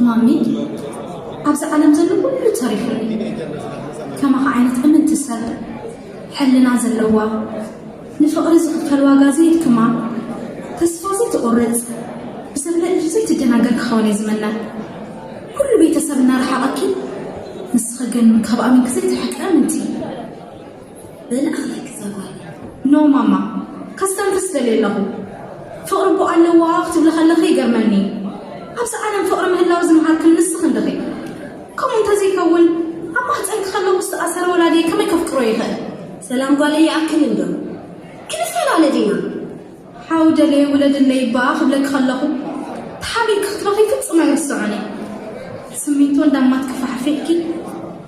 ማሚ፣ ኣብዚ ዓለም ዘሎ ኩሉ ተሪፉኒ። ከማኻ ዓይነት እምንቲ ሰብ፣ ሕልና ዘለዋ፣ ንፍቕሪ ዝኽፈል ዋጋ ዘይድክማ፣ ተስፋ ዘይትቑርጽ፣ ብዘብለ ዘይትደናገር ክኸውን እየ ዝምነ። ኩሉ ቤተሰብ እናረሓቐኪ፣ ንስኺ ግን ካብ ኣሚንኪ ዘይትርሕቂ እምንቲ። በሊ ኣኽለኪ እዛ ጓል። ኖ ማማ፣ ከስተንፍስ ደልየ ኣለኹ። ፍቕሪ እኮ ኣለዋ ክትብሊ ከለኺ ይገርመኒ። ኣብዚ ዓለም ፍቕሪ ምህላው ዝምሃርክን ንስኺ እንዲኺ። ከምኡ እንተዘይከውን፣ ኣብ ማህፀንኪ ከለኹ ዝተኣሰረ ወላዲየ ከመይ ከፍቅሮ ይኽእል? ሰላም ጓለይ፣ ይኣክል እንዶ። ክንፈላለ ዲና? ሓው ደልየ ውለድለይ እባ ክብለኪ ከለኹ፣ ተሓቢእኪ ክትበኺ ፍጹም ኣይርስዖን እየ። ስሚንቶ እንዳማትኪ ፋሕፊሕኪ፣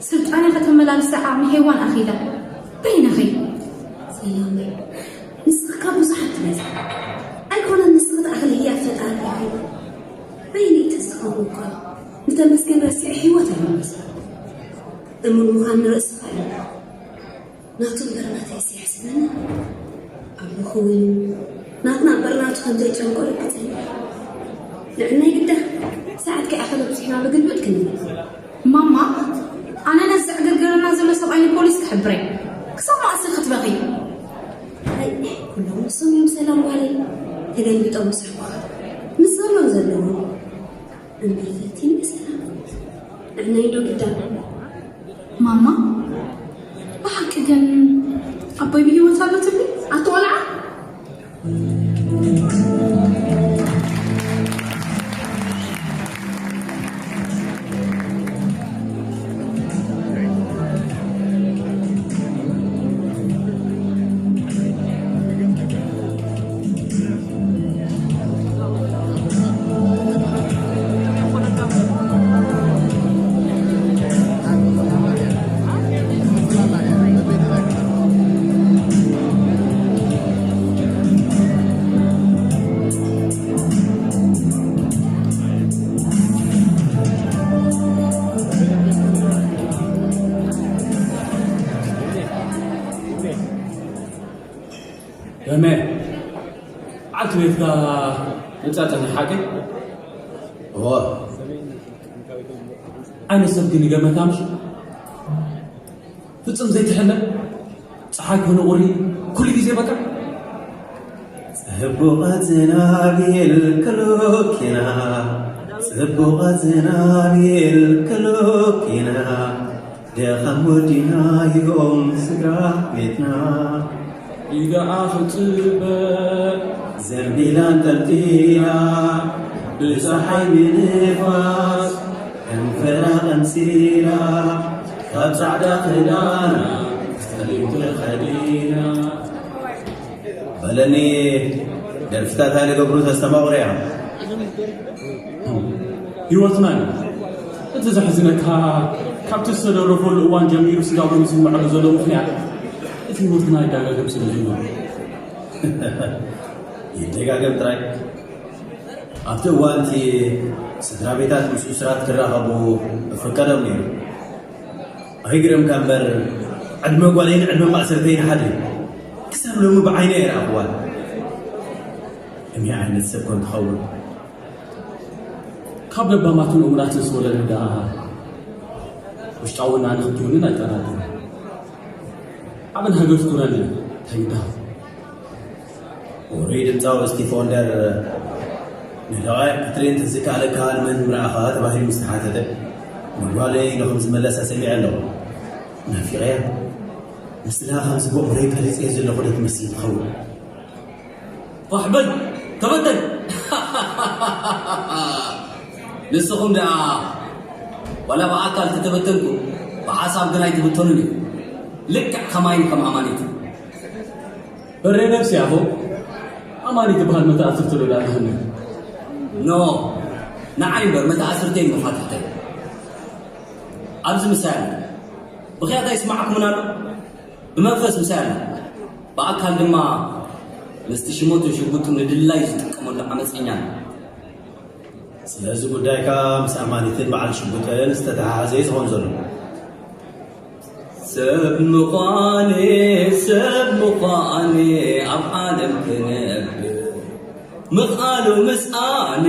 ስልጣነ ከተመላልሲ ዓቕሚ ሄዋን ኣኺለ። በይንኺ። ሰላመይ፣ ንስኺ ካብ ብዙሓት ትበዝሒ። ኣይኮነን ንስኺ ትኣኽሊ ህያብ ፈጣሪ ኢኺ። በይነይ ተዝኸውን እኳ፣ ንተመስገን ረሲዐ ህይወት ኣይምለስን። እሙን ምዃን ንርእስኻ እዩ። ናቱ እምበር ናተይ ስያሕስበኒ። ኣቦኹ እውን ናትና እምበር ናቱ ከም ዘይጨንቆ ርግጸኛ። ንዕናይ ግዳ ሰዓት ከይኣኸለ ብፅሕና ብግልብጥ ክንብል። ማማ፣ ኣነ ነዚ ዕግርግርና ዘሎ ሰብኣይ ንፖሊስ ክሕብረ። ክሳብ መኣስ ክትበኺ? ኣይ፣ ኩሎም ንሶም እዮም ሰላም ጓለይ። ተገልቢጦም ይስሕቁኻ። ምስ ዘለዎም ዘለዎም። እምበር ፈቲኒ ሰላም። ንዕናይ ዶ ግዳ? ማማ፣ ብሓቂ ግን ኣቦይ ብህይወት ኣሎ ትብሊ? ኣቲ ቆልዓ? ደመ፣ ዓርኪ ቤትካ መጻ ጸኒሓ ግን? እወ። ዓይነ ሰብ ግን ይገርመካ ምሽ? ፍጹም ዘይትሕለ፣ ጸሓይ ኮነ ቁሪ፣ ኩሉ ግዜ በቃ። ጽቡቓት ዝናብ ይልክሉኪና፣ ጽቡቓት ዝናብ ይልክሉኪና፣ ደኻም ወዲናዮም ስድራ ቤትና። ኢዳ ኣኽጽበ ዘንቢላ ኣንጠልጢላ፣ ብጸሓይ ብንፋስ ከንፈራ ቀምሲላ፣ ካብ ጻዕዳ ክዳና ጸሊም ተኸዲና። በለኒ፣ ደርፍታት ኣይልገብሩ ተስተማቕሩ እያ። ህይወትና እዩ። እቲ ዘሕዝነካ፣ ካብቲ ዝተደረፈሉ እዋን ጀሚሩ ስጋቦ ዝስምዐሉ ዘሎ ምኽንያት፣ እቲ ህይወትና ይዳጋገም ስለ ዘሎ። ይደጋገም ጥራይ። ኣብቲ እዋን እቲ ስድራ ቤታት ምስ እሱራት ክራኸቡ ይፍቀዶም ነይሩ። ኣይግረምካ እምበር፣ ዕድመ ጓለይን ዕድመ ማእሰርተይን ሓደ እዩ። ክሳብ ሎሚ ብዓይነይ ኣይረኣኽዋን። ከመይ ዓይነት ሰብ ኮን ትኸውን? ካብ ለባማትን እሙናትን ዝተወለደ ደኣ፣ ውሽጣዊ ወናኒ ክትውንን ኣይጠራጠርን። ዓብን ሃገር ትኩረኒ እንታይ ይበሃል? ውሩይ ድምጻዊ ስቲቭ ወንደር ንደቓይቕ ክትርኢ እንተዝከኣለካ ንመን ምረኣኻ ተባሂሉ ምስ ተሓተተ፣ ንጓለይ ኢሉ ከም ዝመለሰ ሰሚዐ ኣለኹ። ናፊቐያ። ምስላ ከም ዝቦ ውሩይ ቀሪጸዮ ዘለኹ ዶ ትመስል ትኸውን? ፋሕ በል፣ ተበተን። ንስኹም ደኣ ዋላ ብኣካል ተተበተንኩም፣ ብሓሳብ ግን ኣይትብተኑን ኢኹም። ልክዕ ከማይን ከም ኣማኒት። በሬ ነብሲ ኣፎ ኣማኒ ትበሃል መተኣስርት ዶ ዳርግኒ? ኖ፣ ንዓይ እምበር መተኣስርተይን መፋትሕተይን። ኣብዚ ምሳይ ኣሎ። ብኽያት ኣይስማዕኩምን ኣሎ? ብመንፈስ ምሳይ ኣሎ። ብኣካል ድማ ምስቲ ሽሞትን ሽጉጡን ንድላዩ ዝጥቀመሉ ዓመፀኛ ኣሎ። ስለዚ ጉዳይካ ምስ ኣማኒትን በዓል ሽጉጥን ዝተተሓሓዘ እዩ ዝኸውን ዘሎ። ሰብ ምዃኔ፣ ሰብ ምዃኔ ኣብ ዓለም ክነብር ምቕኣሉ ምስኣን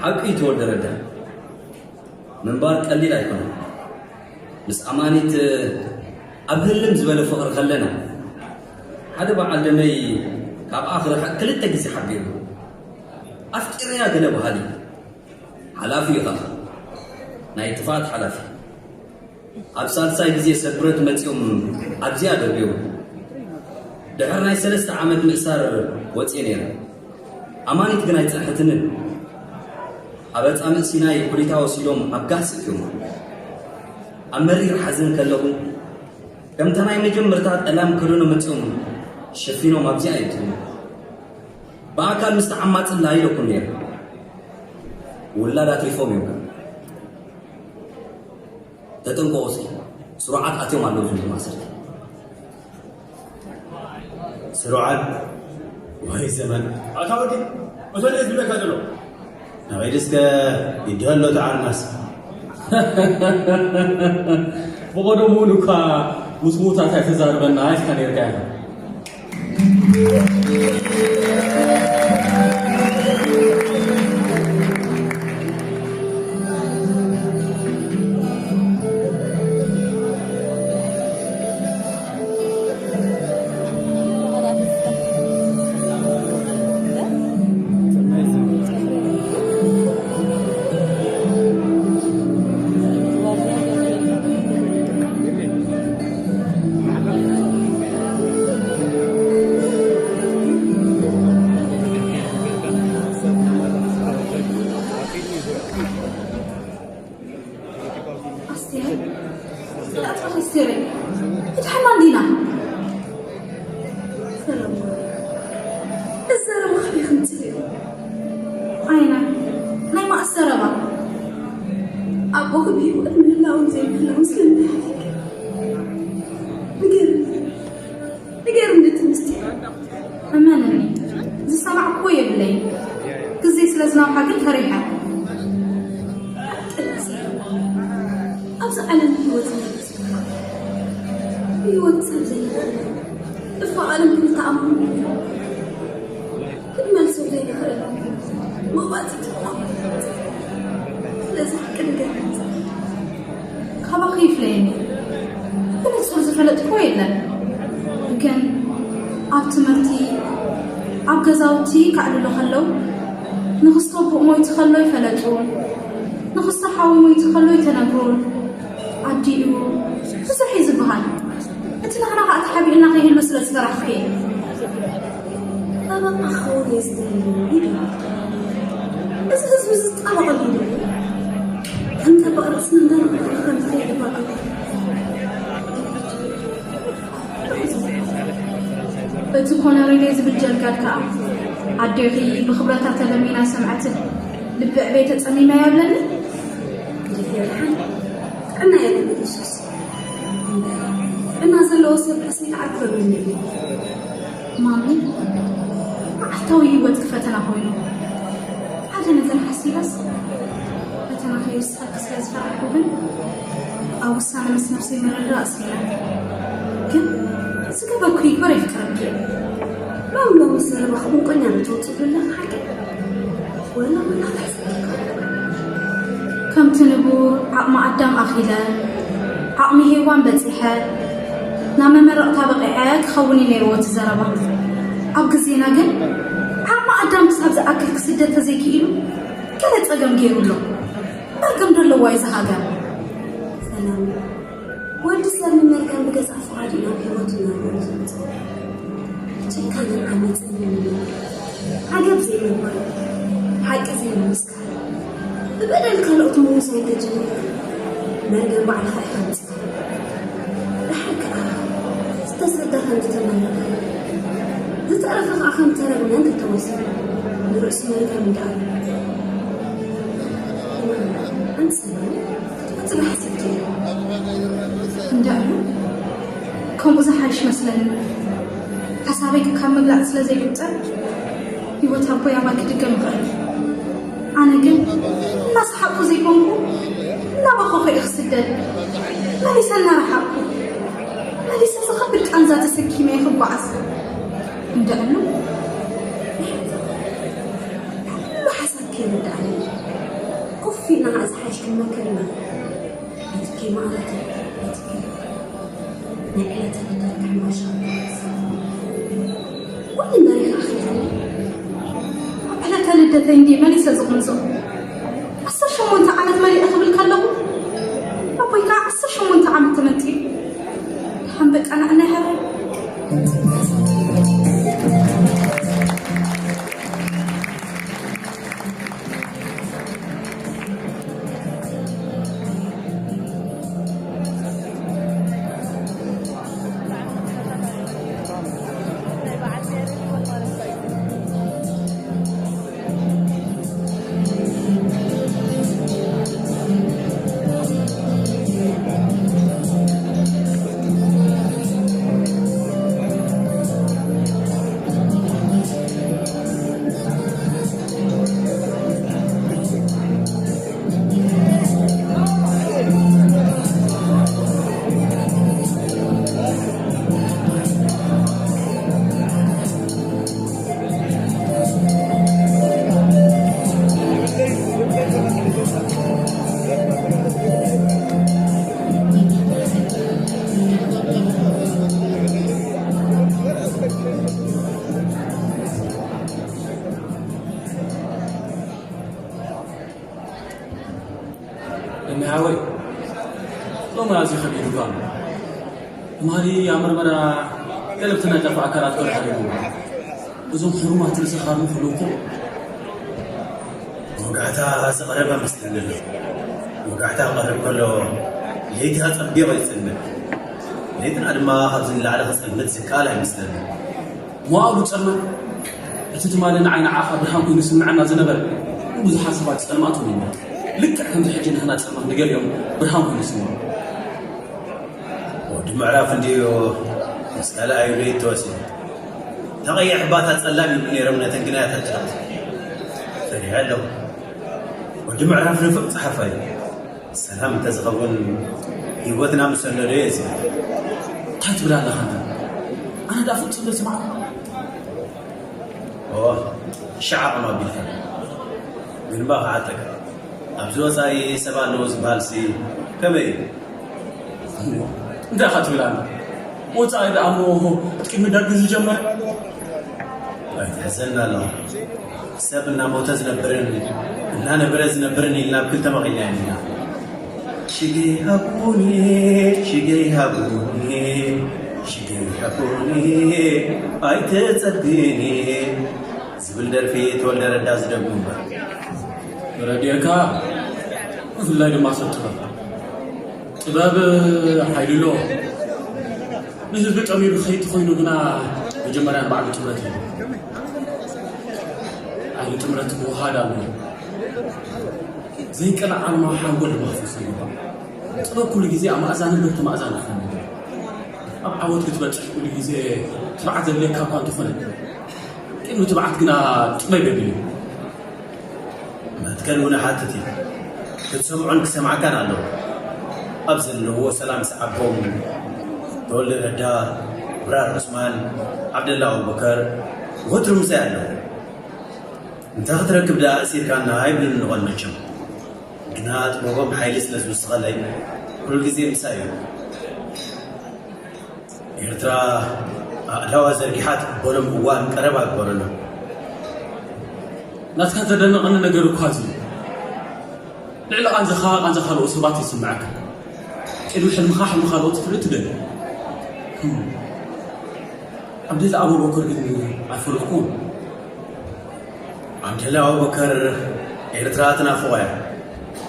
ሓቂ ተወልደ ረዳ ምንባር ቀሊል ኣይኮነን። ምስ ኣማኒት ኣብ ህልም ዝበለ ፍቕሪ ከለና ሓደ በዓል ደመይ ካብኣ ክርሕቕ ክልተ ግዜ ሓቢሩ ኣፍቂረያ ገለ በሃሊ ሓላፊ እዩ። ኸኣ ናይ ጥፍኣት ሓላፊ ኣብ ሳልሳይ ግዜ ሰብ ብረት መጺኦም ኣብዚኣ ደርብዮም። ድሕሪ ናይ ሰለስተ ዓመት ምእሳር ወጽየ ነይረ። ኣማኒት ግን ኣይጸንሐትንን። ኣብ ኣጻምእ ሲናይ ኩሊታ ወሲዶም ኣብ ጋህሲ እትዮም። ኣብ መሪር ሓዘን ከለኹ ከምታ ናይ መጀመርታ ጠላም ከደኖ መጺኦም ሸፊኖም ኣብዚኣ ይትሉ። ብኣካል ምስ ተዓማጽላ ኢለኩም ነይረ። ውላድ ኣትሪፎም እዮም። ተጠንቀቑ እስኪ። ስሩዓት ኣትዮም ኣለዉ ዝብሉ ማእሰርቲ። ስሩዓት ወይ ዘመን። ኣታ ወዲ፣ እቶ ድየ ዝብለካ ዘሎ? ናበይ ድስከ ይድሀሎ ተዓርናስ። ብቐደሙ እውን እኳ ምስ ምዉታት ኣይተዛርበና ኢልካ ነይርካ ኢኻ። ኣስቴር፣ ኣስቴር፣ እድሕና እንዲና። ሰለሞን፣ እዚ ዘረባ ካበይ ከምጽእ እዩ? ኣይና፣ ናይ መኣስ ዘረባ? ኣቦኺ ብህይወት ምህላውን ዘይምህላውን ስለምንታይ ሓቲትኪ? ንገርኒ፣ ንገርኒ እቲ ምስጢር። እመንኒ፣ ዝሰማዕክዎ የብለይን። ግዜ ስለ ዝነውሓ ግን ፈሪሐ። ኣብዚ ዓለም ህይወት ይነግስ። ህይወት ክሳብ ዘይንኽእል፣ እፋ ዓለም ክንተኣማመን ክንመልሶ ዘይንኽእል መዋጽእ ትኾን። ስለዚ ሓቂ ንገርኒ። ካባኺ ይፍለየኒ። ብንጹር ዝፈለጥክዎ የለን። ግን ኣብ ትምህርቲ፣ ኣብ ገዛውቲ ከዕልሉ ከለዉ፣ ንኽስቶ ኣቦኡ ሞይቱ ከሎ ይፈለጡ፣ ንኽስቶ ሓዉ ሞይቱ ከሎ ይተነግሩን። ኣዲኡ ብዙሕ እዩ ዝበሃል። እቲ ናህና ኸኣ ተሓቢእና ከይህሉ ስለ ዝፈራሕኩ እየ። ጠበቃ ክኸውን እየ ዝደሊ ኢሉ። እዚ ህዝቢ እዚ ዝጣበቐሉ እዩ። ከም ጠበቕ ርእስና እንዳነቕነቕና ከም ዝኸይድ ይባል። እቲ ኮነሬለይ ዝብል ጀልጋድ ከኣ ኣዴኺ ብኽብረታ ተለሚና ሰምዐትን ልቢ ዕበይ ተጸሚማ እያ ብለኒ። ጥዕና የለን ኢየሱስ። ጥዕና ዘለዎ ሰብ ቀስ ኢሉ ዓርኩ ይብለኒ እዩ። ማሚ፣ መዓልታዊ ህይወትኪ ፈተና ኮይኑ። ሓደ ነገር ሓሲበስ ፈተና ከይወስኸኪ ስለ ዝፈራሕኩ ግን ኣብ ውሳነ ምስ ነብሰይ ምርድዳእ ስኢነ። ግን ዝገበርኩ ይግበር የፍቅረኪ እየ። ሎም ሎም ምስ ዘረባኺ ቁንቆኛ ዶ ተውፅእ ብለኺ ሓቂ? ከምቲ ንቡር ዓቕሚ ኣዳም ኣኺለ፣ ዓቕሚ ሄዋን በጺሐ፣ ናብ መመረቕታ በቒዐ ክኸውን እዩ ነይርዎ እቲ ዘረባ። ኣብ ግዜና ግን ዓቕሚ ኣዳም ክሳብ ዝኣክል ክስደድ ተዘይክኢሉ ገለ ጸገም ገይሩ ኣሎ። መርገም ዶ ኣለዋ እዚ ሃገር? ሰላም። ወዲ ሰብ ንመርገም ብገዛእ ፍቓዱ ናብ ህይወቱ እናመርመረ ዝመጽእ ጭካነን ዓመጽን እዩ። ዓገብ ዘይምንባር፣ ሓቂ ዘይምምስካር፣ ብበደል ካልኦት ምውሳይ እንተጀሚርካ መርገም ባዕልኻ ኢኻ ምጽእ። ደሓር ከኣ ዝተሰዳ ከም ዝተመረቐ፣ ዝተረፈ ከኣ ከም ተረግመ እንተተወስደ ንርእሱ መርገም እንዳኣሉ። ኣንቲ ሰላም፣ ክትወጽእ ሓሲብኪ? እንዳ እሉ፣ ከምኡ ዝሓይሽ መስለኒ። ሓሳበይ ካብ ምግላጽ ስለ ዘይቁጠብ፣ ህይወት ኣቦይ ኣባይ ክድገም ይኽእል። ኣነ ግን እናሰሓቅኩ ዘይኮንኩ እናበኸኹ እየ ክስደድ። መሊሰ እናረሓቅኩ፣ መሊሰ ዝኸብድ ቃንዛ ተሰኪመ እየ ክጓዓዝ። እንዳ እሉ፣ ይርዳእኒ። ኮፍ ኢልና ከዓ ዝሓይሽ ክንመክር ኢና። ኣይትብኪ ማዕረተይ፣ ኣይትብኪ። ናይ ዕለተ ልደት ሕንባሻ። ኩሉ መሪሕ ኣኺልኒ። ኣብ ዕለተ ልደተይ እንዲ መሊሰ ዝቕምሶ። ዓሰርተ ሸሞንተ ዓመት መሊእ ክብል ከለኹ፣ ኣቦይ ከዓ ዓሰርተ ሸሞንተ ዓመት ተመንጢሉ። ደሓን በቃ ንዕና ይሃረይ። እኒ ሓወይ፣ ሎሚ ኣዝዩ ከቢዱካ ኣሎ። ትማሊ ኣብ መርመራ ገለ ብቲ ናይ ጠፍኣ ኣካላት ክረሓሉ። እዞም ሕሩማት ርእሰ ካርሙ ክልውኩ። መወጋእታ ዝቐረበ መስለኒ ኣሎ። መወጋእታ ክቐርብ ከሎ ለይቲ ኣጸቢቑ ይጽልመት። ለይትና ድማ ካብዚ ንላዕሊ ክጸልመት ዝከኣል ኣይመስለኒ። መዋእሉ ጸልመት። እቲ ትማሊ ንዓይ ንዓኻ ብርሃን ኮይኑ ዝስምዐና ዝነበረ ንብዙሓት ሰባት ጸልማት ኮይኑ ይመጽእ። ልክዕ ከምዚ ሕጂ ንሕና ጸልማት ንገሊኦም ብርሃን ኮይኑ ይስምዖም። ወዲ ምዕራፍ እንድዩ ምስ ካልኣዩ ለይቲ ተወሲኑ። ተቐያሕ ባታ ጸላም ይብሉ ነይሮም ነተን ግናያት ኣጭራት። ፈሪሐ ኣለኹ። ወዲ ምዕራፍ ንፉዕ ጸሓፋይ እዩ። ሰላም እንተዝኸውን ህይወትና ምሰነዶ እየ ዝብል። እንታይ ትብል ኣለኻ ኣንታ? ኣነ ደኣ ፍጹም ዘይስማዕ። ኦ፣ ሽዓ ከም ኣቢልካ። ግን እባ ክሓተካ። ኣብዚ ወጻኢ ሰብ ኣለዉ ዝበሃልሲ ከመይ እዩ? እንታይ ኢኻ ትብል ኣንታ? ወጻኢ ደኣ እሞ እቲ ቅድሚ ደርጊ ዝጀመረ? ኣይትሕዘና ኣለኻ። ሰብ እናሞተ ዝነብርን እናነበረ ዝነብርን ኢልና ኣብ ክልተ መቒልና ኢና። ሽገይ ሃቡኒ፣ ሽገይ ሃቡኒ፣ ሽገይ ሃቡኒ፣ ኣይተጸብኒ ዝብል ደርፊ ተወልደ ረዳ ዝደግሙ እምበር። ረድኤካ፣ ብፍላይ ድማ ሰብ ጥበብ። ጥበብ ሓይሊ ኣለዎ። ንህዝቢ ጠሚሩ ክኸይድ ተኾይኑ ግና መጀመርያ ንባዕሉ ጥምረት እዩ። ሓይሊ ጥምረት ክወሃድ ኣለዎ። ዘይቀልዕ ዓለማዊ ሓንጎል ድማ ክፍሰስ ይግባእ። ጥበብ ኩሉ ግዜ ኣማእዛኒ እምበር ተማእዛኒ ክኸውን። ኣብ ዓወት ክትበጽሕ ኩሉ ግዜ ትብዓት ዘድልየካ እኳ እንተኾነ፣ ቅድሚ ትብዓት ግና ጥበብ የድልዩ። መትከል እውን ይሓትት እዩ። ክትሰምዖን ክሰምዓካን ኣለዎ። ኣብ ዘለውዎ ሰላም ሰዓቦም ተወልደ ረዳ፣ ብራር ዑስማን፣ ዓብደላ ኣቡበከር ወትሩ ምሳይ ኣለዉ። እንታይ ክትረክብ ደኣ እሲርካና ኣይብሉን ንቐል መቸም። ግና ጥበቦም ሓይሊ ስለ ዝውስኸለይ ኩሉ ግዜ ምሳይ እዩ። ኤርትራ ኣእዳዋ ዘርጊሓ ትቕበሎም እዋን ቀረባ ግበረሎም። ናትካ ዘደንቐኒ ነገር እኳ እዚ እዩ። ልዕሊ ቃንዛኻ ቃንዛ ካልኦት ሰባት ይስምዓካ። ቅድሚ ሕልምኻ ሕልሚ ካልኦት ክትርኢ ትደሊ። ዓብደላ ኣቡበከር ግን ኣይፈለጥኩን። ዓብደላ ኣቡበከር ኤርትራ ትናፍቖ እያ።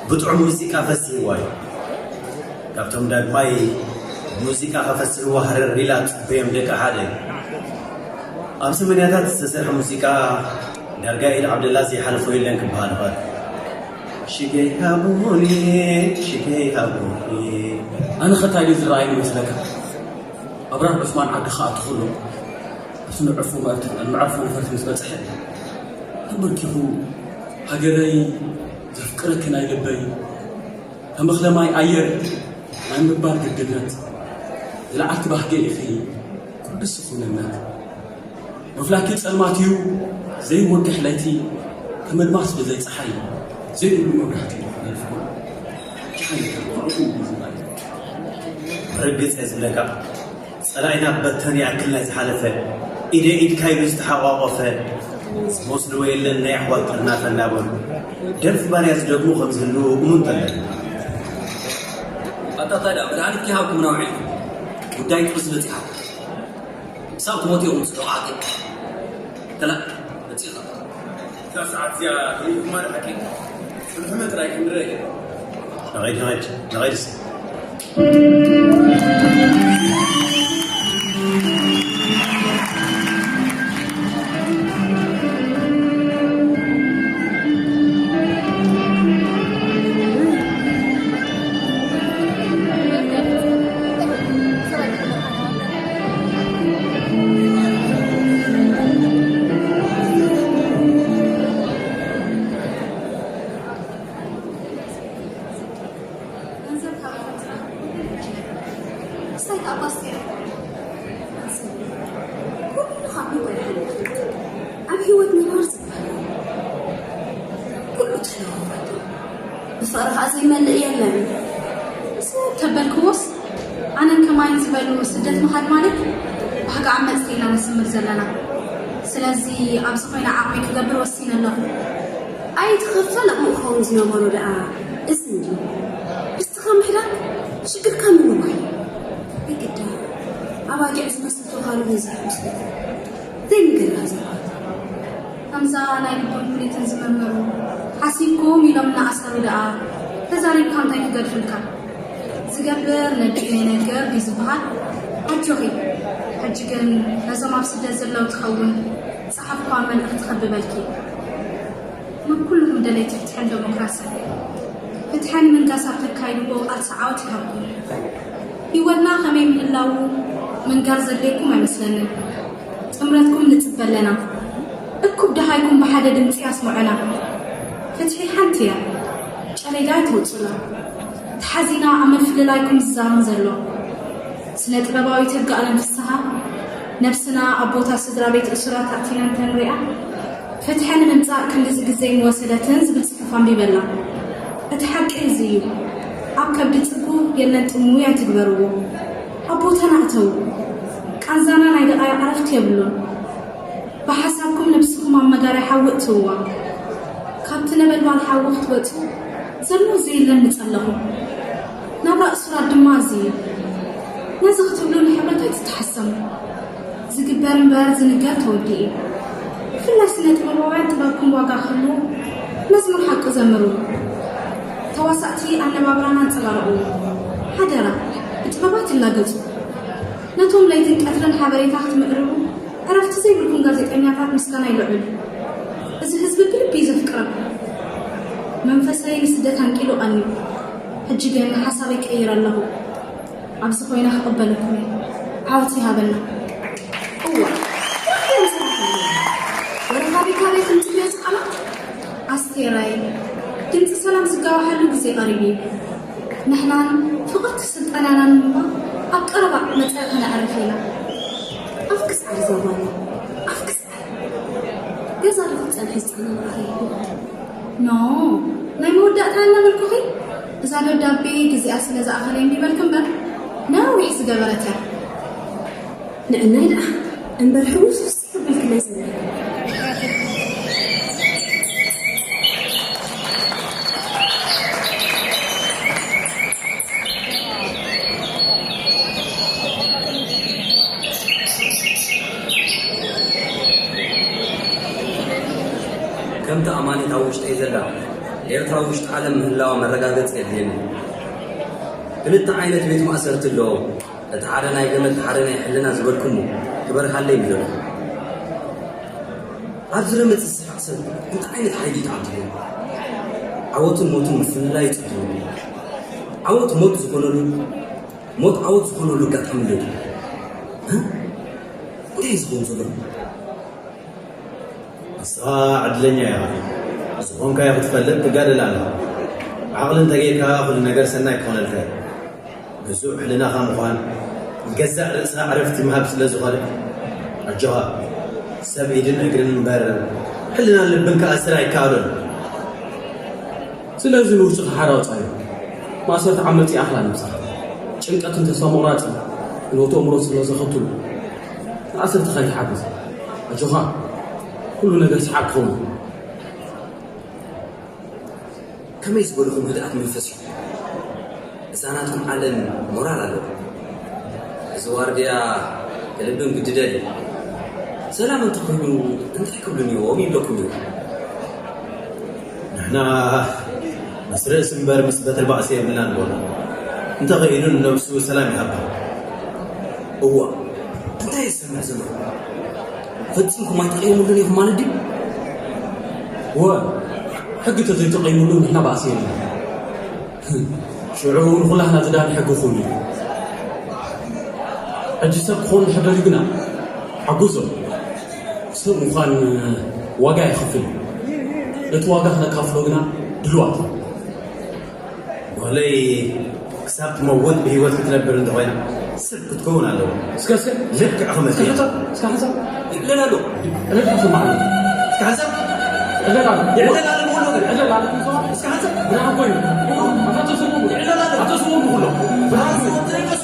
ብጥዑም ሙዚቃ ፈሲህዋ እዩ። ካብቶም ዳግማይ ሙዚቃ ከፈስህዋ ሃረር ኢላ ትጽበዮም ደቂ ሓደ እዩ። ኣብ ሰማንያታት ዝተሰርሐ ሙዚቃ ዳርጋ ኢድ ዓብደላ ዘይሓለፎ የለን ክበሃል ይኽእል። ሽገይ ሃቡኒ፣ ሽገይ ሃቡኒ። ኣነ ኸ እንታይ ድዩ ዝረኣየኒ ይመስለካ? ኣብራር ዑስማን ዓዲ ክኣቱ ከሎ፣ ኣብቲ መዕርፎ መእርት-፣ መዕርፎ ነፈርቲ ምስ በጽሐ፣ ተንበርኪኹ፣ "ሃገረይ፣ ዘፍቅረኪ ናይ ልበይ፣ ተመኽለማይ ኣየር ናይ ምባል ግድነት፣ ዝለዓልኪ ባህገ ኢኺ፣ ኩሉ ስኹንነት። ምፍላኪ ጸልማት እዩ፣ ዘይወግሕ ለይቲ፣ ከም ኣድማስ ብዘይ ጸሓይ፣ ዘይብሉ መብራህቲ ይሓልፍ። ጸሓይ ይሓልፍ። ርግጽ እየ ዝብለካ፣ ጸላኢና በተን ይኣክል ናይ ዝሓለፈ፣ ኢደ ኢድካ ኢሉ ዝተሓቋቆፈ፣ ዝመስልዎ የለን ናይ ኣሕዋት ጥርናፈ እናበሉ፣ ደርፊ ባርያ ዝደግሙ ከም ዝህልዉ እሙን ተለን። ኣታ ታዲያ መድሃኒት ከይሃብኩም ናውዒ ጉዳይ ጥርዚ በጺሓ። ክሳብ ትሞት ኢኹም ጽድቑ ዓዲ። ተላ መጺኻ። እዛ ሰዓት እዚኣ ርኢኹማ ዶ ሓቂ? ጽንሕመ ጥራይ ክንርኢ። ንኸይድ፣ ንኸይድ፣ ንኸይድ እስኪ። ገንዘብ ካብ ፈትራ ክሳይ ካብ ኣስቴር። ኩሉ ካብ ምንታይ ሓሊፉ ኣብ ህይወት ምንባር ዝበሃል ኩሉ ተለዋዋጢ። ብፍቕሪ ኸኣ ዘይመልእ የለን። ስቕ ተበልክዎስ ኣነን ከማይን ዝበሉ ስደት ምኻድ ማለት ባህጊ ዓመጽቲ ኢና ነስምር ዘለና። ስለዚ ኣብዚ ኮይነ ዓቕመይ ክገብር ወሲነ ኣለኹ። ኣይትኽፈል ኣብኡ ክኸውን ዝነበሮ ደኣ እዚ እንድዩ። ርስትኻ ምሕዳግ ሽግርካ ምንዋይ። ናይ ግዳ ኣባጊዕ ዝመስል ተውሃሉ በዚሑ ምስ ዘይምገላ ዘባት። ከምዛ ናይ ልቦም ኩሊትን ዝምርምሩ ሓሲብኩም ኢሎም እናኣሰሩ ደኣ ተዛሪብካ እንታይ ክገድፉልካ? ዝገብር ነዲኡ ይነግር ድዩ ዝበሃል? ኣጆኺ፣ ሕጂ ግን ነዞም ኣብ ስደት ዘለዉ ትኸውን ዝጸሓፍክዋ መልእኽቲ ከብበልኪ። ናብ ኩልኹም ደለይቲ ፍትሕን ደሞክራስን፣ ፍትሐ ንምንጋስ ኣብ ተካይድዎ ቃልሲ ዓወት ይሃብኩም። ህይወትና ከመይ ምህላዉ ምንጋር ዘድልየኩም ኣይመስለንን። ጥምረትኩም ንጽበ ኣለና። እኩብ ደሃይኩም ብሓደ ድምጺ ኣስምዑና። ፍትሒ ሓንቲ እያ። ጨሌዳ ኣይተውጹና። ተሓዚና ኣብ ምፍልላይኩም ዝዛረም ዘሎ። ስነ ጥበባዊት ይርጋኣለም ፍስሃ፣ ነብስና ኣብ ቦታ ስድራ ቤት እሱራት ኣእቲና እንተንሪኣ፣ ፍትሒ ንምምጻእ ክንድዚ ግዜ ምወሰደትን ዝብል ጽሑፍ ኣንቢበላ። እቲ ሓቂ እዚ እዩ። ኣብ ከብዲ ጽጉ የለን ጥሙይ ኣይትግበርዎ። ኣብ ቦታና እተዉ። ቃንዛና ናይ ደቓይቕ ዕረፍቲ የብሉን። ብሓሳብኩም ነብስኹም ኣብ መጋርያ ሓዊ እትውዋ። ካብቲ ነበልባል ሓዊ ክትወጹ ዘሎ ዘየለ ምጸለኹ። ናብራ እሱራት ድማ እዚ እዩ። ነዚ ክትብሉ ንሕብረት ኣይትተሓሰሙ። ዝግበር እምበር ዝንገር ተወዲኡ እዩ። ብፍላይ ስነ ጥበባውያን ጥበብኩም ዋጋ ክህልዎ መዝሙር ሓቂ ዘምሩ። ተዋሳእቲ ኣነባብራና ኣንጸባርቑ። ሓደራ ብጥበባት ይላገጹ። ነቶም ለይትን ቀትርን ሓበሬታ ክትምእርሩ ዕረፍቲ ዘይብልኩም ጋዜጠኛታት ምስጋናይ ልዑል። እዚ ህዝቢ ብልቢ እዩ ዘፍቅረኩም። መንፈሰይ ንስደት ኣንቂሉ ቀንዩ። ሕጂ ግን ሓሳበይ ቀይረ ኣለኹ። ኣብዚ ኮይነ ክቕበለኩም እየ። ዓወት ይሃበና። እዋ፣ ወረኻቢ ካበይ ከምጽእ እዚ ቃላት? ኣስቴራይ፣ ድምፂ ሰላም ዝጋወሓሉ ግዜ ቀሪቡ እዩ። ንሕናን ፍቕርቲ ስልጠናናን እባ ኣብ ቀረባ መጻኢ ከነዕርፍ ኢና። ኣፍ ክስዓር ዘባኒ፣ ኣፍ ክስዓር። ገዛ ዶ ክትጸንሒ ዝጸናናዕኺ? ኖ፣ ናይ መወዳእታ እናበልኩኺ፣ እዛ ደብዳቤ ግዜኣ ስለ ዝኣኸለ እምቢ በልኪ እምበር፣ ነዊሕ ዝገበረት እያ። ንዕናይ ደኣ እምበር ሕውስውስ ክብልክለይ ሰናይ። ከምቲ ኣማኒት ኣብ ውሽጠይ ዘላ ኤርትራ ውሽጢ ዓለም ምህላዋ መረጋገጺ የድልየኒ። ክልተ ዓይነት ቤት ማእሰርቲ ኣለዎ። እቲ ሓደ ናይ ገመድ፣ እቲ ሓደ ናይ ሕልና ዝበልኩሞ ክበርሃለይ ይብለኩም። ኣብዚ ዝመጽእ ስሓቕ ሰብ እንታይ ዓይነት ሓይሊ እዩ ተዓዲሉ? ዓወትን ሞትን ምፍልላይ ይጽድሩ። ዓወት ሞት ዝኾነሉ፣ ሞት ዓወት ዝኾነሉ ኣጋጣሚ ኣሎ ድዩ? እ? እንታይ እዩ ዝኸውን ዘሎ? ንስኻ ዕድለኛ ኢኻ። ዝኾንካዮ ክትፈልጥ ትጋደል ኣለኻ። ዓቕሊ እንተጌርካ ኩሉ ነገር ሰናይ ክኾነልካ እዩ። ግዙእ ሕልናኻ ምዃን ንገዛእ ርእስኻ ዕረፍቲ ምሃብ ስለ ዝኾነ፣ ኣጆኻ፣ ሰብ ኢድን እግርን እምበር ሕልና ልብን ክኣስር ኣይከኣሎን። ስለዚ ንውሽጥኻ ሓራ ኣውጻዮ። ማእሰርቲ ዓመጽ ይኣኽላ ነብስኻ። ጭንቀትን ተስፋ ምቑራጽን ንወትኡ እምሮ ስለ ዘኸትሉ፣ ንኣስርትኻ ኣይትሓግዝ። ኣጆኻ፣ ኩሉ ነገር ሰሓቕ ክኸውን። ከመይ ዝበልኹም ህድኣት መንፈስ እዩ። እዛ ናትኩም ዓለም ሞራል ኣለዎ። እዚ ዋርድያ ክልብም ግድደል እዩ። ሰላም እንተኾይኑ እንታይ ክብሉን እዮም ይብለኩም እዩ። ንሕና ምስ ርእሲ እምበር ምስ በትሪ ባእሲ የብልናን ንብሎ። እንተኽኢሉ ንነብሱ ሰላም ይሃባ። እዋ፣ እንታይ ይሰምዕ ዘሎ? ፈጺምኩም ኣይትቐይሙሉን ኢኹም ማለት ድዩ? እወ፣ ሕጊ ተዘይተቐይሙሉ ንሕና ባእሲ የለን። ሽዑ እውን ኩላህና ዝዳን ሕጊ ክህሉ እዩ። ሕጂ ሰብ ክኾን እንድሕር ደልዩ ግና ሓግዞ። ሰብ ምዃን ዋጋ የኽፍል እዩ። ነቲ ዋጋ ክነካፍሎ ግና ድልዋት ኢና። ጓለይ ክሳብ ትመውት ብህይወት ክትነብር እንተኾይና ሰብ ክትከውን ኣለዎ። እስከ እስከ ልክዕ እስከ ከመት ሓንሳብ እስከ ሓንሳብ ይዕለል ኣሎ። ዕለል ስማዕ። እስከ ሓንሳብ ይዕለል ኣሎ። ይዕለል ኣሎ። ይዕለል ኣሎ። እስከ ሓንሳብ ብርሃን ኮይኑ። ኣቶ ስሙ ይዕለል ኣሎ። ኣቶ ስሙ ብኩሎ ብርሃን ስሙ ዘይቀሱ